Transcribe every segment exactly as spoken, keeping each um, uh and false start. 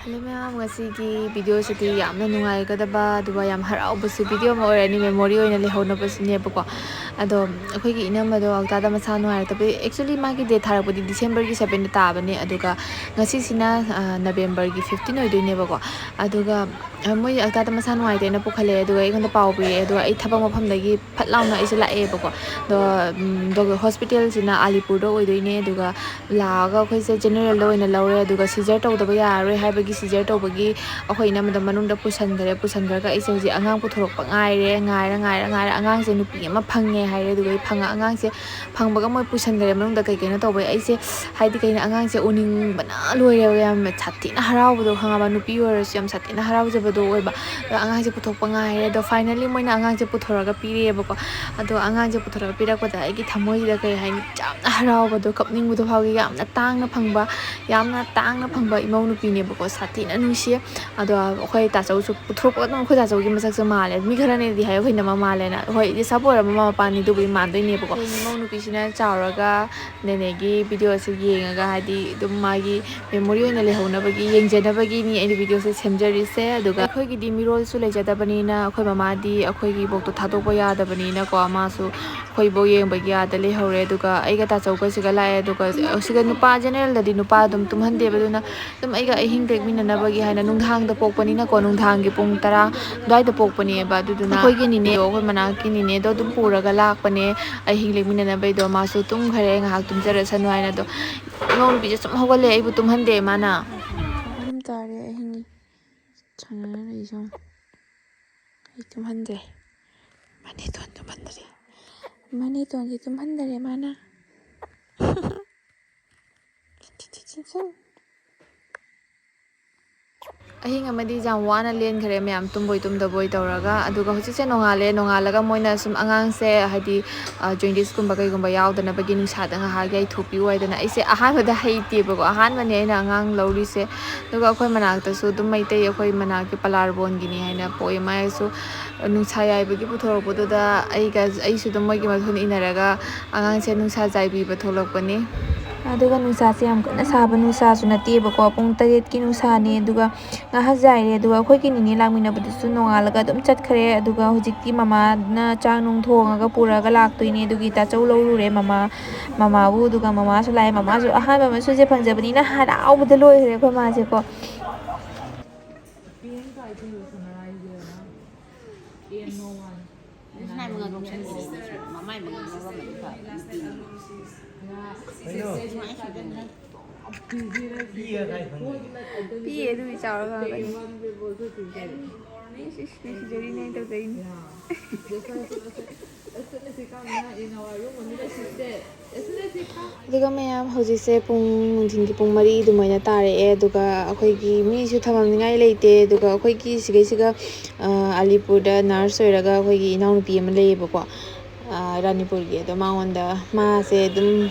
Hello ꯃꯌꯥꯝ, ꯉꯁꯤꯒꯤ ꯚꯤꯗꯤꯑꯣꯁꯤꯗꯤ ꯌꯥꯝꯅ ꯅꯨꯡꯉꯥꯏꯒꯗꯕ ꯑꯗꯨꯒ ꯌꯥꯝ ꯍꯔꯥꯎꯕꯁꯨ ꯚꯤꯗꯤꯑꯣ ꯑꯃ ꯑꯣꯏꯔꯅꯤ, ꯃꯦꯃꯣꯔꯤ ꯑꯣꯏꯅ ꯂꯩꯍꯧꯅꯕꯁꯨꯅꯦꯕꯀꯣ꯫ ꯑꯗꯣ ꯑꯩꯈꯣꯏꯒꯤ ꯏꯅꯝꯃꯗꯣ ꯑꯣꯖꯥꯗ ꯃꯁꯥ ꯅꯨꯡꯉꯥꯏꯔꯛꯇꯕ, ꯑꯦꯛꯆꯨꯋꯦꯂꯤ ꯃꯥꯒꯤ ꯗꯦꯠ ꯊꯥꯔꯛꯄꯗꯤ ꯗꯤꯁꯦꯝꯕꯔꯒꯤ ꯁꯕꯦꯟꯗ ꯇꯥꯕꯅꯦ, ꯑꯗꯨꯒ ꯉꯁꯤꯁꯤꯅ ꯅꯕꯦꯝꯕꯔꯒꯤ ꯐꯤꯐꯇꯤꯟ ꯑꯣꯏꯗꯣꯏꯅꯦꯕꯀꯣ꯫ ꯑꯗꯨꯒ ꯃꯣꯏ ꯑꯣꯖꯥꯗ ꯃꯁꯥ ꯅꯨꯡꯉꯥꯏꯇꯦꯅ ꯄꯨꯈꯠꯂꯛꯑꯦ, ꯑꯗꯨꯒ ꯑꯩꯉꯣꯟꯗ ꯄꯥꯎ ꯄꯤꯔꯛꯑꯦ, ꯑꯗꯨꯒ ꯑꯩ ꯊꯕꯛ ꯃꯐꯝꯗꯒꯤ ꯐꯠ ꯂꯥꯎꯅ ꯑꯩꯁꯦ ꯂꯥꯛꯑꯦꯕꯀꯣ꯫ ꯑꯗꯣ ꯍꯣꯁꯄꯤꯇꯥꯜꯁꯤꯅ ꯑꯂꯤꯄꯨꯔꯗ ꯑꯣꯏꯗꯣꯏꯅꯦ, ꯑꯗꯨꯒ ꯂꯥꯛꯑꯒ ꯑꯩꯈꯣꯏꯁꯦ ꯖꯦꯅꯔꯦꯜꯗ ꯑꯣꯏꯅ ꯂꯧꯔꯦ꯫ ꯑꯗꯨꯒ ꯁꯤꯖꯔ ꯇꯧꯗꯕ ꯌꯥꯔꯔꯣꯏ ꯍꯥꯏꯕꯒꯤ ꯁꯤꯖꯔ ꯇꯧꯕꯒꯤ ꯑꯩꯈꯣꯏ ꯏꯅꯝꯃꯗ ꯃꯅꯨꯡꯗ ꯄꯨꯁꯟꯈ꯭ꯔꯦ꯫ ꯄꯨꯁꯟꯈ꯭ꯔꯒ ꯑꯩꯁꯦ ꯍꯧꯖꯤꯛ ꯑꯉꯥꯡ ꯄꯨꯊꯣꯔꯛꯄ ꯉꯥꯏꯔꯦ, ꯉꯥꯏꯔ ꯉꯥꯏꯔ ꯉꯥꯏꯔ ꯑꯉꯥꯡꯁꯦ ꯅꯨꯄꯤ ꯑꯃ ꯐꯪꯉꯦ ꯍꯥꯏꯔꯦ꯫ ꯑꯗꯨꯒ ꯑꯩ ꯐꯪꯉ ꯑꯉꯥꯡꯁꯦ ꯐꯪꯕꯒ ꯃꯣꯏ ꯄꯨꯁꯟꯈ꯭ꯔꯦ ꯃꯅꯨꯡꯗ꯫ ꯀꯩ ꯀꯩꯅꯣ ꯇꯧꯕꯩ ꯑꯩꯁꯦ, ꯍꯥꯏꯗꯤ ꯀꯩꯅꯣ, ꯑꯉꯥꯡꯁꯦ ꯎꯅꯤꯡꯕꯅ ꯂꯣꯏꯔꯦꯕ, ꯌꯥꯝ ꯁꯥꯊꯤꯅ ꯍꯔꯥꯎꯕꯗꯣ, ꯈꯪꯉꯕ? ꯅꯨꯄꯤ ꯑꯣꯏꯔꯁꯨ ꯌꯥꯝ ꯁꯥꯊꯤꯅ ꯍꯔꯥꯎꯖꯕꯗꯣ ꯑꯣꯏꯕ꯫ ꯑꯗꯣ ꯑꯉꯥꯡꯁꯦ ꯄꯨꯊꯣꯛꯄ ꯉꯥꯏꯔꯦ꯫ ꯑꯗꯣ ꯐꯥꯏꯅꯦꯜꯂꯤ ꯃꯣꯏꯅ ꯑꯉꯥꯡꯁꯦ ꯄꯨꯊꯣꯔꯒ ꯄꯤꯔꯛꯑꯦꯕꯀꯣ꯫ ꯑꯗꯣ ꯑꯉꯥꯡꯁꯦ ꯄꯨꯊꯣꯔꯒ ꯄꯤꯔꯛꯄꯗ ꯑꯩꯒꯤ ꯊꯃꯣꯏꯁꯤꯗ ꯀꯩ ꯍꯥꯏꯅꯤ, ꯌꯥꯝꯅ ꯍꯔꯥꯎꯕꯗꯣ, ꯀꯞꯅꯤꯡꯕꯗꯣ ꯐꯥꯎꯈꯤ꯫ ꯌꯥꯝꯅ ꯇꯥꯡꯅ ꯐꯪꯕ, ꯌꯥꯝꯅ ꯇꯥꯡꯅ ꯐꯪꯕ ꯏꯃꯧ ꯅꯨꯄꯤꯅꯦꯕꯀꯣ, ꯁꯥꯊꯤꯅ ꯅꯨꯡꯁꯤꯌꯦ꯫ ꯑꯗꯣ ꯑꯩꯈꯣꯏ ꯇꯥꯆꯧꯁꯨ ꯄꯨꯊꯣꯔꯛꯄꯒ ꯑꯗꯨꯝ ꯑꯩꯈꯣꯏ ꯇꯥꯆꯧꯒꯤ ꯃꯁꯛꯁꯦ ꯃꯥꯜꯂꯦ꯫ ꯃꯤ ꯈꯔꯅꯗꯤ ꯍꯥꯏ ꯑꯩꯈꯣꯏ ꯏꯅꯝꯃ ꯃꯥꯜꯂꯦꯅ꯫ ꯍꯣꯏ, ꯏꯁꯥꯕꯨ ꯑꯣꯏꯔꯕ ꯃꯃꯥ ꯃꯄꯥꯅꯤ, ꯑꯗꯨꯕꯨꯗꯤ ꯃꯥꯟꯗꯣꯏꯅꯦꯕꯀꯣ꯫ ꯍꯌꯦꯡ ꯏꯃꯧ ꯅꯨꯄꯤꯁꯤꯅ ꯆꯥꯎꯔꯒ ꯅꯦꯅꯦꯒꯤ ꯚꯤꯗꯤꯑꯣꯁꯦ ꯌꯦꯡꯉꯒ, ꯍꯥꯏꯗꯤ ꯑꯗꯨꯝ ꯃꯥꯒꯤ ꯃꯦꯃꯣꯔꯤ ꯑꯣꯏꯅ ꯂꯩꯍꯧꯅꯕꯒꯤ ꯌꯦꯡꯖꯅꯕꯒꯤꯅꯤ ꯑꯩꯅ ꯚꯤꯗꯤꯑꯣꯁꯦ ꯁꯦꯝꯖꯔꯤꯁꯦ꯫ ꯑꯗꯨꯒ ꯑꯩꯈꯣꯏꯒꯤꯗꯤ ꯃꯤꯔꯣꯜꯁꯨ ꯂꯩꯖꯗꯕꯅꯤꯅ ꯑꯩꯈꯣꯏ ꯃꯃꯥꯗꯤ ꯑꯩꯈꯣꯏꯒꯤ ꯏꯕꯣꯛꯇꯣ ꯊꯥꯗꯣꯛꯄ ꯌꯥꯗꯕꯅꯤꯅꯀꯣ, ꯃꯥꯁꯨ ꯑꯩꯈꯣꯏ ꯏꯕꯣꯛ ꯌꯦꯡꯕꯒꯤ ꯑꯥꯗ ꯂꯩꯍꯧꯔꯦ꯫ ꯑꯗꯨꯒ ꯑꯩꯒ ꯇꯥꯆꯧꯒꯁꯤꯒ ꯂꯥꯛꯑꯦ꯫ ꯑꯗꯨꯒ ꯁꯤꯗ ꯅꯨꯄꯥ, ꯖꯦꯅꯔꯦꯜꯗꯗꯤ ꯅꯨꯄꯥ ꯑꯗꯨꯝ ꯇꯨꯝꯍꯟꯗꯦꯕ, ꯑꯗꯨꯅ ꯑꯗꯨꯝ ꯑꯩꯒ ꯑꯍꯤꯡ ꯂꯦꯛꯃꯤꯟꯅꯅꯕꯒꯤ ꯍꯥꯏꯅ ꯅꯨꯡꯗꯥꯡꯗ ꯄꯣꯛꯄꯅꯤꯅꯀꯣ, ꯅꯨꯡꯗꯥꯡꯒꯤ ꯄꯨꯡ ꯇꯔꯥ ꯑꯗꯨꯋꯥꯏꯗ ꯄꯣꯛꯄꯅꯦꯕ꯫ ꯑꯗꯨꯗꯨꯅ ꯑꯩꯈꯣꯏꯒꯤ ꯅꯤꯅꯦꯗꯣ, ꯑꯩꯈꯣꯏ ꯃꯅꯥꯛꯀꯤ ꯅꯤꯅꯦꯗꯣ ꯑꯗꯨꯝ ꯄꯨꯔꯒ ꯂꯥꯛꯄꯅꯦ ꯑꯍꯤꯡ ꯂꯦꯛꯃꯤꯟꯅꯅꯕꯩꯗꯣ꯫ ꯃꯥꯁꯨ ꯇꯨꯝꯈꯔꯦ, ꯉꯥꯏꯍꯥꯛ ꯇꯨꯝꯖꯔꯁꯅꯨ ꯍꯥꯏꯅ꯫ ꯑꯗꯣ ꯏꯃꯧ ꯅꯨꯄꯤꯁꯦ ꯁꯨꯝ ꯍꯧꯒꯠꯂꯦ, ꯑꯩꯕꯨ ꯇꯨꯝꯍꯟꯗꯦ ꯃꯥꯅ꯫ ꯄꯨꯡ ꯑꯍꯨꯝ ꯇꯥꯔꯦ ꯑꯍꯤꯡꯒꯤ꯫ ꯁꯥꯟꯅꯔ ꯂꯩꯁꯦ ꯌꯦꯡꯉꯣ꯫ ꯑꯩ ꯇꯨꯝꯍꯟꯗ꯭ꯔꯦ꯫ ꯃꯅꯦꯇꯣꯟ ꯇꯨꯝꯍꯟꯗ꯭ꯔꯦ꯫ ꯃꯅꯦꯇꯣꯟꯁꯦ ꯇꯨꯝꯍꯟꯗꯔꯦ ꯃꯥꯅ꯫ ꯑꯍꯤꯡ ꯑꯃꯗꯤ ꯌꯥꯝ ꯋꯥꯅ ꯂꯦꯟꯈ꯭ꯔꯦ ꯃꯌꯥꯝ, ꯇꯨꯝꯕꯣꯏ ꯇꯨꯝꯗꯕꯣꯏ ꯇꯧꯔꯒ꯫ ꯑꯗꯨꯒ ꯍꯧꯖꯤꯛꯁꯦ ꯅꯣꯡꯉꯥꯜꯂꯦ꯫ ꯅꯣꯡꯉꯥꯜꯂꯒ ꯃꯣꯏꯅ ꯁꯨꯝ ꯑꯉꯥꯡꯁꯦ, ꯍꯥꯏꯗꯤ, ꯑ, ꯖꯣꯟꯗꯤꯁꯀꯨꯝꯕ ꯀꯩꯒꯨꯝꯕ ꯌꯥꯎꯗꯅꯕꯒꯤ ꯅꯨꯡꯁꯥꯗ ꯉꯥꯏꯍꯥꯛ ꯌꯥꯏꯊꯣꯛꯄꯤꯌꯨ ꯍꯥꯏꯗꯅ꯫ ꯑꯩꯁꯦ ꯑꯍꯥꯟꯕꯗ ꯍꯩꯇꯦꯕꯀꯣ, ꯑꯍꯥꯟꯕꯅꯦ ꯑꯩꯅ ꯑꯉꯥꯡ ꯂꯧꯔꯤꯁꯦ꯫ ꯑꯗꯨꯒ ꯑꯩꯈꯣꯏ ꯃꯅꯥꯛꯇꯁꯨ ꯑꯗꯨꯝ ꯃꯩꯇꯩ, ꯑꯩꯈꯣꯏ ꯃꯅꯥꯛꯀꯤ ꯄꯂꯥꯔꯕꯣꯟꯒꯤꯅꯤ ꯍꯥꯏꯅ ꯄꯣꯛꯑꯦ꯫ ꯃꯥꯏꯁꯨ ꯅꯨꯡꯁꯥ ꯌꯥꯏꯕꯒꯤ ꯄꯨꯊꯣꯔꯛꯄꯗꯨꯗ ꯑꯩꯒ, ꯑꯩꯁꯨ ꯑꯗꯨꯝ ꯃꯣꯏꯒꯤ ꯃꯇꯨꯡ ꯏꯟꯅꯔꯒ ꯑꯉꯥꯡꯁꯦ ꯅꯨꯡꯁꯥ ꯆꯥꯏꯕꯤꯕ ꯊꯣꯛꯂꯛꯄꯅꯤ꯫ ꯑꯗꯨꯒ ꯅꯨꯡꯁꯥꯁꯦ ꯌꯥꯝ ꯀꯟꯅ ꯁꯥꯕ ꯅꯨꯡꯁꯥꯁꯨ ꯅꯠꯇꯦꯕꯀꯣ, ꯄꯨꯡ ꯇꯔꯦꯠꯀꯤ ꯅꯨꯡꯁꯥꯅꯦ꯫ ꯑꯗꯨꯒ ꯉꯥꯏꯍꯥꯛ ꯌꯥꯏꯔꯦ꯫ ꯑꯗꯨꯒ ꯑꯩꯈꯣꯏꯒꯤ ꯅꯤꯅꯦ ꯂꯥꯛꯃꯤꯟꯅꯕꯗꯨꯁꯨ ꯅꯣꯡꯉꯥꯜꯂꯒ ꯑꯗꯨꯝ ꯆꯠꯈ꯭ꯔꯦ꯫ ꯑꯗꯨꯒ ꯍꯧꯖꯤꯛꯇꯤ ꯃꯃꯥꯅ ꯆꯥꯛ ꯅꯨꯡ ꯊꯣꯡꯉꯒ ꯄꯨꯔꯒ ꯂꯥꯛꯇꯣꯏꯅꯦ꯫ ꯑꯗꯨꯒꯤ ꯇꯥꯆꯧ ꯂꯧꯔꯨꯔꯦ ꯃꯃꯥ, ꯃꯃꯥꯕꯨ꯫ ꯑꯗꯨꯒ ꯃꯃꯥꯁꯨ ꯂꯥꯛꯑꯦ꯫ ꯃꯃꯥꯁꯨ ꯑꯍꯥꯟꯕ ꯃꯁꯨꯁꯦ ꯐꯪꯖꯕꯅꯤꯅ ꯍꯔꯥꯎꯕꯗ ꯂꯣꯏꯈ꯭ꯔꯦ ꯑꯩꯈꯣꯏ ꯃꯥꯁꯦꯀꯣ꯫ ꯃꯃꯥꯏ ꯃꯉꯛ ꯂꯧꯁꯟꯈꯤꯗꯦ ꯃꯥꯁꯨ꯫ ꯃꯃꯥꯏ ꯃꯉꯛ ꯂꯧꯔꯝꯃꯗꯤ ꯐꯕ ꯅꯨꯄꯤꯅꯤ꯫ ꯁꯨꯃꯥꯏꯅ ꯁꯨꯗꯅ꯫ ꯄꯤꯌꯦ ꯑꯗꯨꯒꯤ ꯆꯥꯎꯔꯒ ꯉꯥꯡꯒꯅꯤ꯫ ꯏꯁ, ꯏꯁ, ꯅꯨꯡꯁꯤꯖꯔꯤꯅꯦ ꯑꯩꯅ ꯇꯧꯖꯔꯤꯅꯦ꯫ ꯑꯗꯨꯒ ꯃꯌꯥꯝ, ꯍꯧꯖꯤꯛꯁꯦ ꯄꯨꯡ, ꯅꯨꯡꯊꯤꯜꯒꯤ ꯄꯨꯡ ꯃꯔꯤ ꯑꯗꯨꯃꯥꯏꯅ ꯇꯥꯔꯛꯑꯦ꯫ ꯑꯗꯨꯒ ꯑꯩꯈꯣꯏꯒꯤ ꯃꯤꯁꯨ ꯊꯝꯃꯝꯅꯤꯡꯉꯥꯏ ꯂꯩꯇꯦ꯫ ꯑꯗꯨꯒ ꯑꯩꯈꯣꯏꯒꯤ ꯁꯤꯒꯩꯁꯤꯒ, ꯑ, ꯑꯂꯤꯄꯨꯔꯗ ꯅꯔꯁ ꯑꯣꯏꯔꯒ ꯑꯩꯈꯣꯏꯒꯤ ꯏꯅꯥꯎꯅꯨꯄꯤ ꯑꯃ ꯂꯩꯌꯦꯕꯀꯣ, ꯑ, ꯔꯥꯅꯤꯄꯨꯔꯒꯤ꯫ ꯑꯗꯣ ꯃꯉꯣꯟꯗ, ꯃꯥꯁꯦ ꯑꯗꯨꯝ,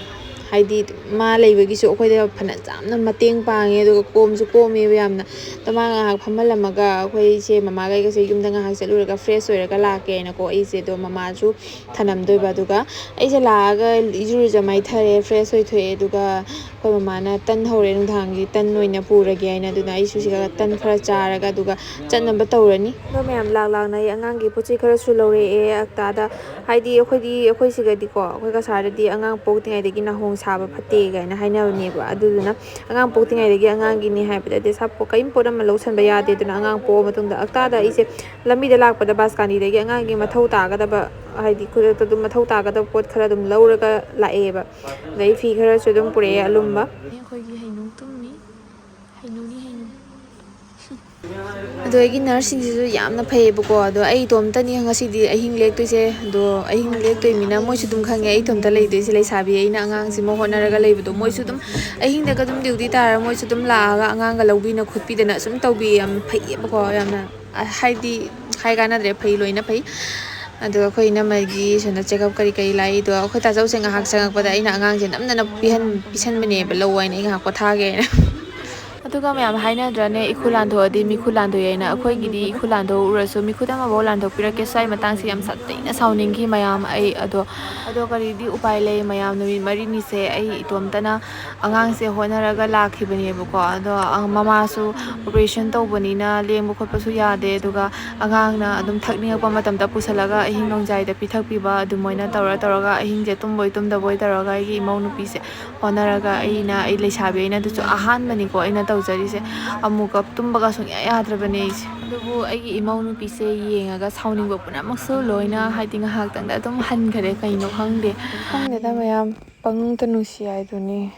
ꯍꯥꯏꯗꯤ, ꯃꯥ ꯂꯩꯕꯒꯤꯁꯨ ꯑꯩꯈꯣꯏꯗ ꯐꯅ ꯌꯥꯝꯅ ꯃꯇꯦꯡ ꯄꯥꯡꯉꯦ꯫ ꯑꯗꯨꯒ ꯀꯣꯝꯁꯨ ꯀꯣꯝꯃꯦꯕ ꯌꯥꯝꯅ꯫ ꯑꯗꯣ ꯃꯥ ꯉꯥꯏꯍꯥꯛ ꯐꯝꯍꯜꯂꯝꯃꯒ ꯑꯩꯈꯣꯏꯁꯦ ꯃꯃꯥꯒ ꯑꯩꯒꯁꯦ ꯌꯨꯝꯗ ꯉꯥꯏꯍꯥꯛ ꯆꯠꯂꯨꯔꯒ ꯐ꯭ꯔꯦꯁ ꯑꯣꯏꯔꯒ ꯂꯥꯛꯀꯦꯅꯀꯣ ꯑꯩꯁꯦ꯫ ꯑꯗꯣ ꯃꯃꯥꯁꯨ ꯊꯅꯝꯗꯣꯏꯕ꯫ ꯑꯗꯨꯒ ꯑꯩꯁꯦ ꯂꯥꯛꯑꯒ ꯏꯔꯨ ꯂꯨꯖ ꯃꯥꯏꯊꯔꯦ, ꯐ꯭ꯔꯦꯁ ꯑꯣꯏꯊꯣꯛꯑꯦ꯫ ꯑꯗꯨꯒ ꯑꯩꯈꯣꯏ ꯃꯃꯥꯅ ꯇꯟ ꯍꯧꯔꯦ, ꯅꯨꯡꯗꯥꯡꯒꯤ ꯇꯟ ꯑꯣꯏꯅ ꯄꯨꯔꯒꯦ ꯍꯥꯏꯅ꯫ ꯑꯗꯨꯅ ꯑꯩꯁꯨ ꯁꯤꯗ ꯇꯟ ꯈꯔ ꯆꯥꯔꯒ ꯑꯗꯨꯒ ꯆꯠꯅꯕ ꯇꯧꯔꯅꯤ꯫ ꯑꯗꯣ ꯃꯌꯥꯝ ꯂꯥꯛ ꯂꯥꯛꯅ ꯑꯩ ꯑꯉꯥꯡꯒꯤ ꯄꯣꯠ ꯆꯩ ꯈꯔꯁꯨ ꯂꯧꯔꯛꯑꯦ ꯑꯛꯇꯥꯗ꯫ ꯍꯥꯏꯗꯤ ꯑꯩꯈꯣꯏꯗꯤ, ꯑꯩꯈꯣꯏ ꯁꯤꯒꯗꯤꯀꯣ, ꯑꯩꯈꯣꯏ ꯀꯁꯥꯔꯗꯗꯤ ꯑꯉꯥꯡ ꯄꯣꯛꯇ꯭ꯔꯤꯉꯩꯗꯒꯤ ꯅꯥꯍꯣꯡ ꯁꯥꯕ ꯐꯠꯇꯦ ꯀꯥꯏꯅ ꯍꯥꯏꯅꯕꯅꯦꯕ꯫ ꯑꯗꯨꯗꯨꯅ ꯑꯉꯥꯡ ꯄꯣꯛꯇ꯭ꯔꯤꯉꯩꯗꯒꯤ ꯑꯉꯥꯡꯒꯤꯅꯤ ꯍꯥꯏꯕꯗꯗꯤ ꯁꯥ-, ꯀꯔꯤꯝ ꯄꯣꯠ ꯑꯃ ꯂꯧꯁꯟꯕ ꯌꯥꯗꯦ꯫ ꯑꯗꯨꯅ ꯑꯉꯥꯡ ꯄꯣꯛꯑ ꯃꯇꯨꯡꯗ ꯑꯛꯇꯥꯗ ꯑꯩꯁꯦ ꯂꯝꯕꯤꯗ ꯂꯥꯛꯄꯗ ꯕꯥꯁꯀꯥꯅꯤꯗꯒꯤ ꯑꯉꯥꯡꯒꯤ ꯃꯊꯧ ꯇꯥꯒꯗꯕ, ꯍꯥꯏꯗꯤ ꯈꯨꯗꯛꯇ ꯑꯗꯨꯝ ꯃꯊꯧ ꯇꯥꯒꯗꯕ ꯄꯣꯠ ꯈꯔ ꯑꯗꯨꯝ ꯂꯧꯔꯒ ꯂꯥꯛꯑꯦꯕ꯫ ꯑꯗꯩ ꯐꯤ ꯈꯔꯁꯨ ꯑꯗꯨꯝ ꯄꯨꯔꯛꯑꯦ ꯑꯂꯨꯝꯕ꯫ ꯑꯩꯈꯣꯏꯒꯤ ꯍꯩꯅꯧ ꯇꯨꯝꯃꯤ꯫ ꯍꯩꯅꯧꯅꯤ, ꯍꯩꯅꯧ꯫ ꯑꯗꯣ ꯑꯩꯒꯤ ꯅꯔꯁꯁꯤꯡꯁꯤꯁꯨ ꯌꯥꯝꯅ ꯐꯩꯌꯦꯕꯀꯣ꯫ ꯑꯗꯣ ꯑꯩ ꯏꯇꯣꯝꯇꯅꯤ ꯉꯁꯤꯗꯤ ꯑꯍꯤꯡ ꯂꯦꯛꯇꯣꯏꯁꯦ꯫ ꯑꯗꯣ ꯑꯍꯤꯡ ꯂꯦꯛꯇꯣꯏꯅꯤꯅ ꯃꯣꯏꯁꯨ ꯑꯗꯨꯝ ꯈꯪꯉꯦ ꯑꯩ ꯏꯇꯣꯝꯇ ꯂꯩꯗꯣꯏꯁꯦ꯫ ꯂꯩꯁꯥꯕꯤ ꯑꯩꯅ ꯑꯉꯥꯡꯁꯤꯃ ꯍꯣꯠꯅꯔꯒ ꯂꯩꯕꯗꯣ, ꯃꯣꯏꯁꯨ ꯑꯗꯨꯝ ꯑꯍꯤꯡꯗꯒ ꯑꯗꯨꯝ ꯗ꯭ꯌꯨꯇꯤ ꯇꯥꯔꯒ ꯃꯣꯏꯁꯨ ꯑꯗꯨꯝ ꯂꯥꯛꯑꯒ ꯑꯉꯥꯡꯒ ꯂꯧꯕꯤꯅ ꯈꯣꯠꯄꯤꯗꯅ ꯁꯨꯝ ꯇꯧꯕꯤ꯫ ꯌꯥꯝ ꯐꯩꯌꯦꯕꯀꯣ ꯌꯥꯝꯅ꯫ ꯑ, ꯍꯥꯏꯗꯤ ꯍꯥꯏ ꯀꯥꯟꯅꯗ꯭ꯔꯦ, ꯐꯩ, ꯂꯣꯏꯅ ꯐꯩ꯫ ꯑꯗꯣ ꯑꯩꯈꯣꯏ ꯏꯅꯝꯃꯒꯤ ꯁꯣꯝꯗ ꯆꯦꯛꯑꯞ ꯀꯔꯤ ꯀꯔꯤ ꯂꯥꯛꯏꯗꯣ, ꯑꯩꯈꯣꯏ ꯇꯥꯆꯧꯁꯦ ꯉꯥꯏꯍꯥꯛ ꯆꯪꯉꯛꯄꯗ ꯑꯩꯅ ꯑꯉꯥꯡꯁꯦ ꯅꯝꯗꯅ ꯄꯤꯍꯟ-, ꯄꯤꯁꯟꯕꯅꯦꯕ, "ꯂꯧ" ꯍꯥꯏꯅ, "ꯑꯩ ꯉꯥꯏꯍꯥꯛ ꯄꯣꯊꯥꯒꯦ" ꯍꯥꯏꯅ꯫ ꯑꯗꯨꯒ ꯃꯌꯥꯝ ꯍꯥꯏꯅꯗ꯭ꯔꯅꯦ, "ꯏꯈꯨ ꯂꯥꯟꯊꯣꯛꯑꯗꯤ ꯃꯤꯈꯨ ꯂꯥꯟꯊꯣꯛꯑꯦꯅ"? ꯑꯩꯈꯣꯏꯒꯤꯗꯤ ꯏꯈꯨ ꯂꯥꯟꯊꯣꯛꯎꯔꯁꯨ ꯃꯤꯈꯨꯠ ꯑꯃꯐꯥꯎ ꯂꯥꯟꯊꯣꯛꯄꯤꯔꯛꯀꯦ꯫ ꯁ꯭ꯋꯥꯏ ꯃꯇꯥꯡꯁꯤ ꯌꯥꯝ ꯁꯥꯊꯤꯅ ꯁꯥꯎꯅꯤꯡꯈꯤ ꯃꯌꯥꯝ꯫ ꯑꯩ ꯑꯗꯣ, ꯑꯗꯣ ꯀꯔꯤꯗꯤ ꯎꯄꯥꯏ ꯂꯩ ꯃꯌꯥꯝ, ꯅꯨꯃꯤꯠ ꯃꯔꯤꯅꯤꯁꯦ ꯑꯩ ꯏꯇꯣꯝꯇꯅ ꯑꯉꯥꯡꯁꯦ ꯍꯣꯠꯅꯔꯒ ꯂꯥꯛꯈꯤꯕꯅꯦꯕꯀꯣ꯫ ꯑꯗꯣ, ꯑ, ꯃꯃꯥꯁꯨ operation ꯇꯧꯕꯅꯤꯅ ꯂꯦꯡꯕ ꯈꯣꯠꯄꯁꯨ ꯌꯥꯗꯦ꯫ ꯑꯗꯨꯒ ꯑꯉꯥꯡꯅ ꯑꯗꯨꯝ ꯊꯛꯅꯤꯡꯉꯛꯄ ꯃꯇꯝꯗ ꯄꯨꯁꯜꯂꯒ ꯑꯍꯤꯡ ꯅꯣꯡꯌꯥꯏꯗ ꯄꯤꯊꯛꯄꯤꯕ, ꯑꯗꯨꯃꯥꯏꯅ ꯇꯧꯔ ꯇꯧꯔꯒ ꯑꯍꯤꯡꯁꯦ ꯇꯨꯝꯕꯣꯏ ꯇꯨꯝꯗꯕꯣꯏ ꯇꯧꯔꯒ ꯑꯩꯒꯤ ꯏꯃꯧ ꯅꯨꯄꯤꯁꯦ ꯍꯣꯠꯅꯔꯒ, ꯑꯩꯅ, ꯑꯩ ꯂꯩꯁꯥꯕꯤ ꯑꯩꯅ, ꯑꯗꯨꯁꯨ ꯑꯍꯥꯟꯕꯅꯤꯀꯣ ꯑꯩꯅ ꯇꯧꯖꯔꯤꯁꯦ, ꯑꯃꯨꯛꯀ ꯇꯨꯝꯕꯒ ꯁꯨꯡꯌꯥ ꯌꯥꯗ꯭ꯔꯕꯅꯦ ꯑꯩꯁꯦ꯫ ꯑꯗꯨꯕꯨ ꯑꯩꯒꯤ ꯏꯃꯧ ꯅꯨꯄꯤꯁꯦ ꯌꯦꯡꯉꯒ ꯁꯥꯎꯅꯤꯡꯕ ꯄꯨꯝꯅꯃꯛꯁꯨ ꯂꯣꯏꯅ, ꯍꯥꯏꯗꯤ, ꯉꯥꯏꯍꯥꯛꯇꯪꯗ ꯑꯗꯨꯝ ꯍꯟꯈꯔꯦ꯫ ꯀꯩꯅꯣ ꯈꯪꯗꯦ꯫ ꯈꯪꯗꯦꯗ ꯃꯌꯥꯝ, ꯄꯪꯅꯨꯡꯇ ꯅꯨꯡꯁꯤ ꯍꯥꯏꯗꯨꯅꯤ꯫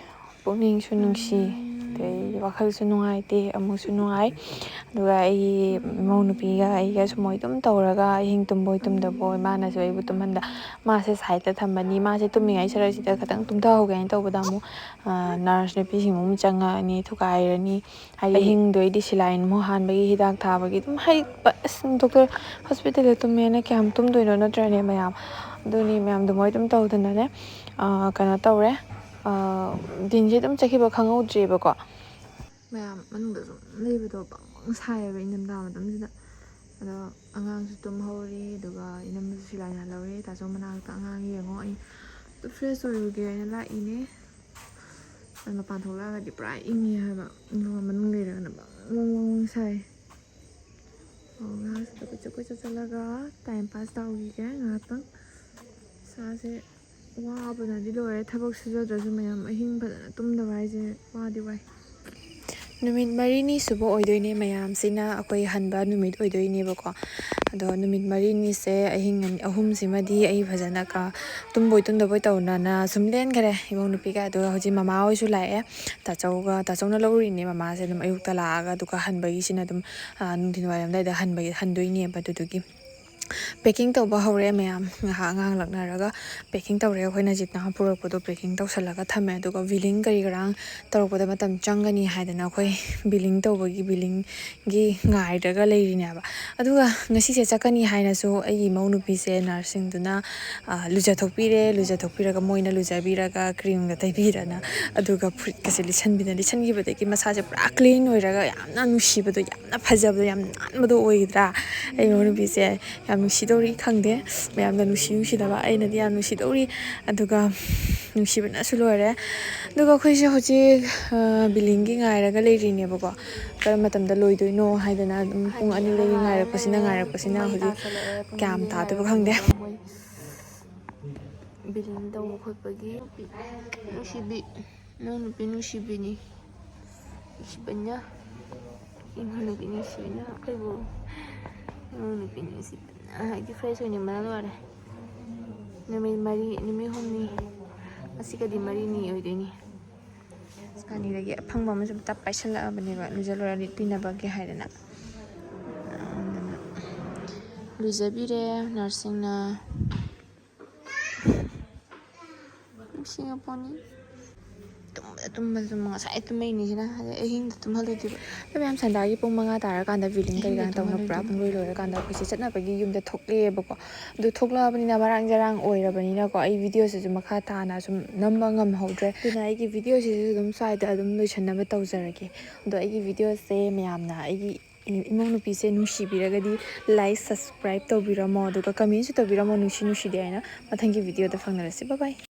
ꯄꯨꯛꯅꯤꯡꯁꯨ ꯅꯨꯡꯁꯤ, ꯑꯗꯩ ꯋꯥꯈꯜꯁꯨ ꯅꯨꯡꯉꯥꯏꯇꯦ, ꯑꯃꯨꯛꯁꯨ ꯅꯨꯡꯉꯥꯏ꯫ ꯑꯗꯨꯒ ꯑꯩꯒꯤ ꯏꯃꯧ ꯅꯨꯄꯤꯒ ꯑꯩꯒ ꯁꯨꯃꯣꯏ ꯑꯗꯨꯝ ꯇꯧꯔꯒ ꯑꯍꯤꯡ ꯇꯨꯝꯕꯣꯏ ꯇꯨꯝꯗꯕꯣꯏ, ꯃꯥꯅꯁꯨ ꯑꯩꯕꯨ ꯇꯨꯝꯍꯟꯗ, ꯃꯥꯁꯦ ꯁꯥꯏꯗꯇ ꯊꯝꯃꯅꯤ꯫ ꯃꯥꯁꯦ ꯇꯨꯝꯃꯤꯉꯩ ꯁꯔꯛꯁꯤꯗ ꯈꯤꯇꯪ ꯇꯨꯝꯊꯍꯧꯒꯦ ꯍꯥꯏꯅ ꯇꯧꯕꯗ ꯑꯃꯨꯛ, ꯑ, ꯅꯔꯁ ꯅꯨꯄꯤꯁꯤꯡ ꯑꯃꯨꯛ ꯆꯪꯉꯛꯑꯅꯤ, ꯊꯨꯒꯥꯏꯔꯅꯤ꯫ ꯍꯥꯏꯗꯤ ꯑꯍꯤꯡꯗꯣ ꯑꯩꯗꯤ saline ꯑꯃꯨꯛ ꯍꯥꯟꯕꯒꯤ ꯍꯤꯗꯥꯛ ꯊꯥꯕꯒꯤ ꯑꯗꯨꯝ, ꯍꯥꯏꯗꯤ, ꯄ-, ꯑꯁ, ꯗꯣꯛꯇꯔ ꯍꯣꯁꯄꯤꯇꯥꯜꯗ ꯇꯨꯝꯃꯦꯅ ꯀꯌꯥꯝ ꯇꯨꯝꯗꯣꯏꯅꯣ ꯅꯠꯇ꯭ꯔꯅꯦ ꯃꯌꯥꯝ? ꯑꯗꯨꯅꯤ ꯃꯌꯥꯝ ꯑꯗꯨꯃꯥꯏꯅ ꯑꯗꯨꯝ ꯇꯧꯗꯅꯅꯦ, ꯑ, ꯀꯩꯅꯣ ꯇꯧꯔꯦ꯫ ꯑ, ꯗꯤꯟꯁꯦ ꯑꯗꯨꯝ ꯆꯠꯈꯤꯕ ꯈꯪꯍꯧꯗ꯭ꯔꯦꯕꯀꯣ꯫ ꯃꯌꯥꯝ ꯃꯅꯨꯡꯗ ꯁꯨꯝ ꯂꯩꯕꯗꯣ ꯕꯪ ꯕꯪ ꯁꯥꯏꯌꯦꯕ ꯏꯪꯊꯝꯊꯥ ꯃꯇꯝꯁꯤꯗ꯫ ꯑꯗꯣ ꯑꯉꯥꯡꯁꯨ ꯇꯨꯝꯍꯧꯔꯤ, ꯑꯗꯨꯒ ꯏꯅꯝꯃꯁꯨ saline ꯍꯜꯍꯧꯔꯤ꯫ ꯇꯥꯆꯧ ꯃꯅꯥꯛꯇ ꯑꯉꯥꯡ ꯌꯦꯡꯉꯣ, ꯑꯩ ꯑꯗꯨ fresh ꯑꯣꯏꯔꯨꯒꯦ ꯍꯥꯏꯅ ꯂꯥꯛꯏꯅꯦ꯫ ꯑꯗꯣ ꯃꯄꯥꯟ ꯊꯣꯛꯂꯛꯑꯒꯗꯤ ꯄꯨꯔꯥ ꯏꯪꯉꯤ ꯍꯥꯏꯕ, ꯑꯗꯨꯒ ꯃꯅꯨꯡ ꯂꯩꯔꯒꯅ ꯕꯪ ꯕꯪ ꯕꯪ ꯕꯪ ꯁꯥꯏ꯫ ꯑꯣ, ꯉꯥꯏꯍꯥꯛꯁꯤꯗ ꯀꯣꯏꯆꯠ ꯀꯣꯏꯆꯠ ꯆꯠꯂꯒ time pass ꯇꯧꯈꯤꯒꯦ ꯉꯥꯏꯍꯥꯛꯇꯪ꯫ ꯏꯁꯥꯁꯦ ꯋꯥꯕꯅꯗꯤ ꯂꯣꯏꯔꯦ, ꯊꯕꯛ ꯁꯨꯖꯗ꯭ꯔꯁꯨ ꯃꯌꯥꯝ꯫ ꯑꯍꯤꯡ ꯐꯖꯅ ꯇꯨꯝꯗꯕ ꯍꯥꯏꯁꯦ ꯋꯥꯗꯤ ꯋꯥꯏ꯫ ꯅꯨꯃꯤꯠ ꯃꯔꯤꯅꯤ ꯁꯨꯕ ꯑꯣꯏꯗꯣꯏꯅꯦ ꯃꯌꯥꯝꯁꯤꯅ ꯑꯩꯈꯣꯏ ꯍꯟꯕ ꯅꯨꯃꯤꯠ ꯑꯣꯏꯗꯣꯏꯅꯦꯕꯀꯣ꯫ ꯑꯗꯣ ꯅꯨꯃꯤꯠ ꯃꯔꯤꯅꯤꯁꯦ ꯑꯍꯤꯡ ꯑꯅꯤ-, ꯑꯍꯨꯝꯁꯤꯃꯗꯤ ꯑꯩ ꯐꯖꯅ ꯀ-, ꯇꯨꯝꯕꯣꯏ ꯇꯨꯝꯗꯕꯣꯏ ꯇꯧꯅꯅ ꯁꯨꯝ ꯂꯦꯟꯈꯔꯦ ꯏꯃꯧ ꯅꯨꯄꯤꯒ꯫ ꯑꯗꯨꯒ ꯍꯧꯖꯤꯛ ꯃꯃꯥ ꯍꯣꯏꯁꯨ ꯂꯥꯛꯑꯦ, ꯇꯥꯆꯧꯒ, ꯇꯥꯆꯧꯅ ꯂꯧꯔꯨꯏꯅꯦ ꯃꯃꯥꯁꯦ ꯑꯗꯨꯝ ꯑꯌꯨꯛꯇ ꯂꯥꯛꯑꯒ꯫ ꯑꯗꯨꯒ ꯍꯟꯕꯒꯤꯁꯤꯅ ꯑꯗꯨꯝ, ꯑ, ꯅꯨꯡꯊꯤꯜ ꯋꯥꯏꯔꯝ ꯑꯗꯨꯋꯥꯏꯗ ꯍꯟꯕꯒꯤ, ꯍꯟꯗꯣꯏꯅꯦꯕ꯫ ꯑꯗꯨꯗꯨꯒꯤ ꯄꯦꯀꯤꯡ ꯇꯧꯕ ꯍꯧꯔꯦ ꯃꯌꯥꯝ꯫ ꯉꯥꯏꯍꯥꯛ ꯑꯉꯥꯡ ꯂꯛꯅꯔꯒ ꯄꯦꯀꯤꯡ ꯇꯧꯔꯦ꯫ ꯑꯩꯈꯣꯏꯅ ꯖꯤꯠꯅ ꯄꯨꯔꯛꯄꯗꯣ ꯄꯦꯀꯤꯡ ꯇꯧꯁꯜꯂꯒ ꯊꯝꯃꯦ꯫ ꯑꯗꯨꯒ ꯕꯤꯂꯤꯡ ꯀꯔꯤ ꯀꯔꯥꯡ ꯇꯧꯔꯛꯄꯗ ꯃꯇꯝ ꯆꯪꯒꯅꯤ ꯍꯥꯏꯗꯅ ꯑꯩꯈꯣꯏ ꯕꯤꯂꯤꯡ ꯇꯧꯕꯒꯤ, ꯕꯤꯂꯤꯡꯒꯤ ꯉꯥꯏꯔꯒ ꯂꯩꯔꯤꯅꯦꯕ꯫ ꯑꯗꯨꯒ ꯉꯁꯤꯁꯦ ꯆꯠꯀꯅꯤ ꯍꯥꯏꯅꯁꯨ ꯑꯩꯒꯤ ꯏꯃꯧ ꯅꯨꯄꯤꯁꯦ ꯅꯔꯁꯁꯤꯡꯗꯨꯅ, ꯑ, ꯂꯨꯖꯊꯣꯛꯄꯤꯔꯦ꯫ ꯂꯨꯖꯊꯣꯛꯄꯤꯔꯒ ꯃꯣꯏꯅ ꯂꯨꯖꯕꯤꯔꯒ ꯀ꯭ꯔꯤꯝꯒ ꯇꯩꯕꯤꯔꯅ, ꯑꯗꯨꯒ ꯐꯨꯔꯤꯠꯀꯁꯦ ꯂꯤꯠꯁꯟꯕꯤꯗꯅ, ꯂꯤꯠꯁꯟꯈꯤꯕꯗꯒꯤ ꯃꯁꯥꯁꯦ ꯄꯨꯔꯥ ꯀ꯭ꯂꯤꯟ ꯑꯣꯏꯔꯒ ꯌꯥꯝꯅ ꯅꯨꯡꯁꯤꯕꯗꯣ, ꯌꯥꯝꯅ ꯐꯖꯕꯗꯣ, ꯌꯥꯝ ꯅꯥꯟꯕꯗꯣ ꯑꯣꯏꯒꯗ꯭ꯔꯥ? ꯑꯩ ꯏꯃꯧ ꯅꯨꯄꯤꯁꯦ ꯌꯥꯝ ꯅꯨꯡꯁꯤꯗꯧꯔꯤ ꯈꯪꯗꯦ, ꯃꯌꯥꯝꯅ ꯅꯨꯡꯁꯤ ꯅꯨꯡꯁꯤꯗꯕ, ꯑꯩꯅꯗꯤ ꯌꯥꯝ ꯅꯨꯡꯁꯤꯗꯧꯔꯤ꯫ ꯑꯗꯨꯒ ꯅꯨꯡꯁꯤꯕꯅꯁꯨ ꯂꯣꯏꯔꯦ꯫ ꯑꯗꯨꯒ ꯑꯩꯈꯣꯏꯁꯦ ꯍꯧꯖꯤꯛ, ꯑ, ꯕꯤꯂꯤꯡꯒꯤ ꯉꯥꯏꯔꯒ ꯂꯩꯔꯤꯅꯦꯕꯀꯣ꯫ ꯀꯔꯝꯕ ꯃꯇꯝꯗ ꯂꯣꯏꯗꯣꯏꯅꯣ ꯍꯥꯏꯗꯅ ꯑꯗꯨꯝ ꯄꯨꯡ ꯑꯅꯤꯗꯒꯤ ꯉꯥꯏꯔꯛꯄꯁꯤꯅ, ꯉꯥꯏꯔꯛꯄꯁꯤꯅ ꯍꯧꯖꯤꯛ ꯀꯌꯥꯝ ꯇꯥꯗꯣꯏꯕ ꯈꯪꯗꯦ꯫ ꯕꯤꯂꯤꯡ ꯇꯧꯕ ꯈꯣꯠꯄꯒꯤ ꯅꯨꯡꯁꯤꯕꯤ, ꯅꯪ ꯅꯨꯄꯤ ꯅꯨꯡꯁꯤꯕꯤꯅꯤ꯫ ꯅꯨꯡꯁꯤꯕꯅ, ꯏꯃꯧ ꯅꯨꯄꯤ ꯅꯨꯡꯁꯤꯕꯅ ꯑꯩꯈꯣꯏꯕꯨ, ꯏꯃꯧ ꯅꯨꯄꯤ ꯅꯨꯡꯁꯤꯕꯅ ꯍꯥꯏꯗꯤ ꯐ꯭ꯔꯦꯁ ꯑꯣꯏꯅꯤꯡꯕꯅ ꯂꯣꯏꯔꯦ꯫ ꯅꯨꯃꯤꯠ ꯃꯔꯤ, ꯅꯨꯃꯤꯠ ꯍꯨꯝꯅꯤ, ꯉꯁꯤꯒꯗꯤ ꯃꯔꯤꯅꯤ ꯑꯣꯏꯗꯣꯏꯅꯤ꯫ ꯁꯀꯥꯅꯤꯗꯒꯤ ꯑꯐꯪꯕ ꯑꯃꯁꯨ ꯇꯞ ꯄꯥꯏꯁꯜꯂꯛꯑꯕꯅꯦꯕ, ꯂꯨꯖ ꯂꯣꯏꯔ ꯂꯤꯠꯄꯤꯅꯕꯒꯤ ꯍꯥꯏꯗꯅ꯫ ꯑꯗꯨꯅ ꯂꯨꯖꯕꯤꯔꯦ ꯅꯔꯁꯁꯤꯡꯅ꯫ ꯅꯨꯡꯁꯤꯉꯄꯣꯅꯤ꯫ ꯇꯨꯝꯕꯗ, ꯇꯨꯝꯕꯗ, ꯇꯨꯝꯕ, ꯉꯁꯥꯏ ꯇꯨꯝꯃꯛꯏꯅꯤꯁꯤꯅ, ꯑꯗꯩ ꯑꯍꯤꯡꯗ ꯇꯨꯝꯍꯜꯂꯣꯏꯗꯣꯏꯕ꯫ ꯑꯗꯣ ꯃꯌꯥꯝ ꯁꯟꯗꯥꯒꯤ ꯄꯨꯡ ꯃꯉꯥ ꯇꯥꯔꯀꯥꯟꯗ ꯕꯤꯂꯤꯡ ꯀꯔꯤ ꯀꯔꯥ ꯇꯧꯅ ꯄꯨꯔꯥ ꯄꯨꯡꯂꯣꯏ ꯂꯣꯏꯔꯀꯥꯟꯗ ꯑꯩꯈꯣꯏꯁꯦ ꯆꯠꯅꯕꯒꯤ ꯌꯨꯝꯗ ꯊꯣꯛꯂꯛꯑꯦꯕꯀꯣ꯫ ꯑꯗꯨ ꯊꯣꯛꯂꯛꯑꯕꯅꯤꯅ ꯃꯔꯥꯡ ꯖꯔꯥꯡ ꯑꯣꯏꯔꯕꯅꯤꯅꯀꯣ, ꯑꯩ ꯚꯤꯗꯤꯑꯣꯁꯤꯁꯨ ꯃꯈꯥ ꯇꯥꯅ ꯁꯨꯝ ꯅꯝꯕ ꯉꯝꯍꯧꯗ꯭ꯔꯦ꯫ ꯑꯗꯨꯅ ꯑꯩꯒꯤ ꯚꯤꯗꯤꯑꯣꯁꯤꯁꯨ ꯑꯗꯨꯝ ꯁ꯭ꯋꯥꯏꯗ ꯑꯗꯨꯝ ꯂꯣꯏꯁꯟꯅꯕ ꯇꯧꯖꯔꯒꯦ꯫ ꯑꯗꯣ ꯑꯩꯒꯤ ꯚꯤꯗꯤꯑꯣꯁꯦ ꯃꯌꯥꯝꯅ ꯑꯩꯒꯤ ꯏꯃꯧ ꯅꯨꯄꯤꯁꯦ ꯅꯨꯡꯁꯤꯕꯤꯔꯒꯗꯤ like, subscribe ꯇꯧꯕꯤꯔꯝꯃꯣ, ꯑꯗꯨꯒ commentꯁꯨ ꯇꯧꯕꯤꯔꯝꯃꯣ, ꯅꯨꯡꯁꯤ ꯅꯨꯡꯁꯤꯗꯦ ꯍꯥꯏꯅ꯫ ꯃꯊꯪꯒꯤ ꯚꯤꯗꯤꯑꯣꯗ ꯐꯪꯅꯔꯁꯤ꯫ Bye bye꯫